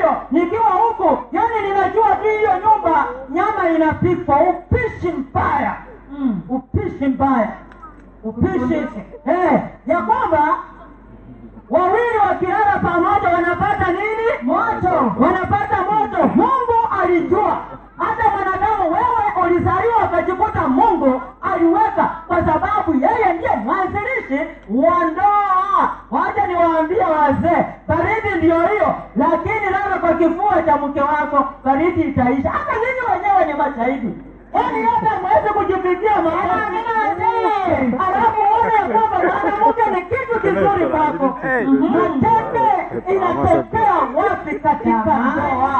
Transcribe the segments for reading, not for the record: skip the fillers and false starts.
hiyo nikiwa huko, yani ninajua tu hiyo nyumba nyama inapikwa. Upishi mbaya. Upishi mbaya. Upishi ya kwamba wawili wakilala pamoja wanapata nini? Moto. Wanapata moto. Mungu alijua. Hata mwanadamu wewe ulizaliwa ukajikuta Mungu aliweka, kwa sababu yeye ndiye mwanzilishi wa ndoa. Wacha niwaambie wazee, baridi ndio hiyo, lakini lala kwa kifua cha mke wako, baridi itaisha. Hata ninyi wenyewe ni mashahidi. Yaani hata mweze kujipigia maana. Alafu uone kwamba mwanamke ni kitu kizuri kwako. Mateke inatokea wapi katika ndoa?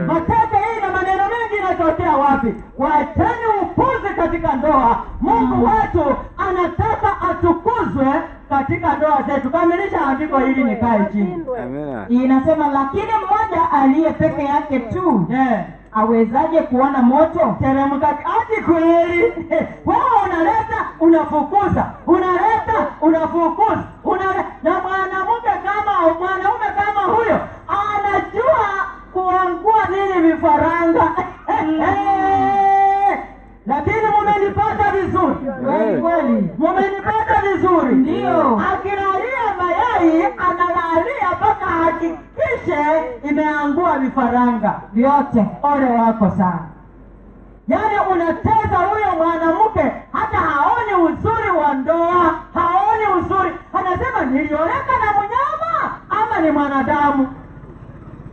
Mateke hii na maneno mengi inatokea wapi? Waacheni upuzi katika ndoa. Mungu wetu anataka atukuzwe katika ndoa zetu. Kamilisha andiko hili nikae chini. Inasema, lakini mmoja aliye peke yake tu awezaje kuona moto? Teremka ati kweli. Wewe unaleta unafukuza, unaleta unafukuza, na mwanamke kama mwanaume kama huyo anajua kuangua nini vifaranga. Lakini mumenipata vizuri. Kweli. Mumenipata vizuri. Ndio. Akilalia mayai analalia mpaka hakikishe imeangua vifaranga vyote. Ole wako sana. Yaani unateza huyo mwanamke hata haoni uzuri wa ndoa, haoni uzuri. Anasema nilioleka na mnyama ama ni mwanadamu?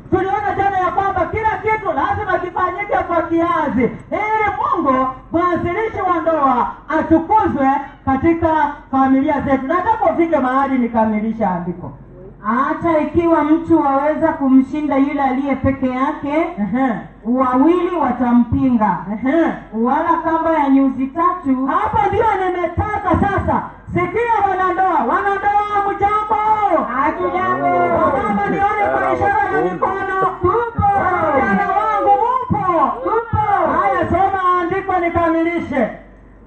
Tuliona jana ya kwamba kila kitu lazima kifanyike kwa kiasi ili Mungu mwanzilishi wa ndoa atukuzwe katika familia zetu. Nataka ufike mahali nikamilisha andiko. Hata ikiwa mtu waweza kumshinda yule aliye peke yake, wawili watampinga. Wala kamba ya nyuzi tatu. Hapa ndio nimetaka sasa. Sikia wanandoa, wanandoa mjambo? Hatujambo. Mama nione kwa ishara ya mikono. Tupo. Vijana wangu mupo? Tupo. Haya, soma andiko nikamilishe.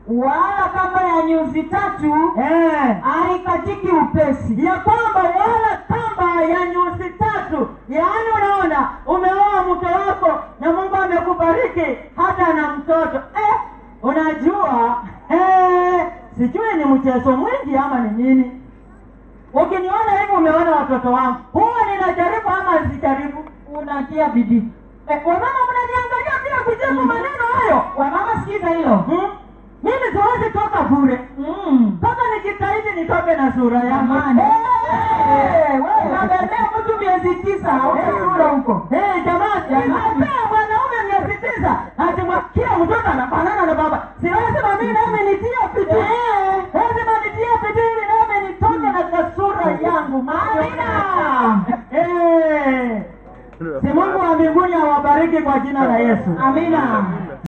Wala kamba ya nyuzi tatu haikatiki upesi. Ya kwamba wala kamba ya nyuzi tatu. Yaani unaona umeoa mke wako na Mungu amekubariki hata na mtoto. Unajua sijui ni mchezo mwingi ama ni nini. Ukiniona hivi umeona watoto wangu. Huwa ninajaribu ama sijaribu? Unatia bidii. Wamama mnaniangalia bila kujibu maneno hayo. Wamama sikiza hilo. Mimi siwezi toka bure. Mpaka nijitahidi nitoke na sura yangu. Wewe unabebea mtu miezi 9 hauna sura huko. Jamani, nimebebea mwanaume miezi 9. Ati kila mtoto anafanana na baba. Si lazima mimi nami nitie bidii. Lazima nitie bidii ili nami nitoke na sura yangu. Amina. Si Mungu wa mbinguni awabariki kwa jina la Yesu. Amina.